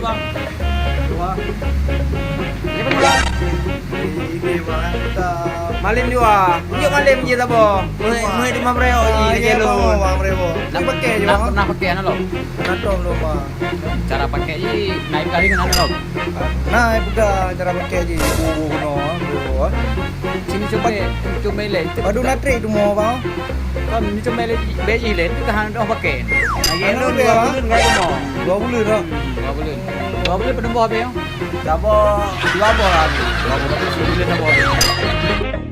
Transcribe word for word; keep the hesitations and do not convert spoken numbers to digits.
Bang. Dua. Ini mana, Bang? Ini, Bang. Malem dua. Yuk malem je saboh. Meuhai, meuhai di Mamreo. Ah, iya, Bang, Mamreo. Nak pakai je, Bang. Nak pakai aneuk lôn. Nak tom lôn, Bang. Cara pakai je, naik kali ngon aneuk lôn. Nah, peugah cara pakai je. Bu, bu, bu, bu. Sini cuba, cuba leh. Aduh, natrik tu mau, Bang. Kan ni cuma beli, beli leh, tu tahan dah pakai. Lagi anu, dua bulan kan cuma. Dua bulan dah. Hmm, dua bulan. Dua bulan penuh habis ya. Sabar, dua bulan. Dua bulan, sebulan sabar.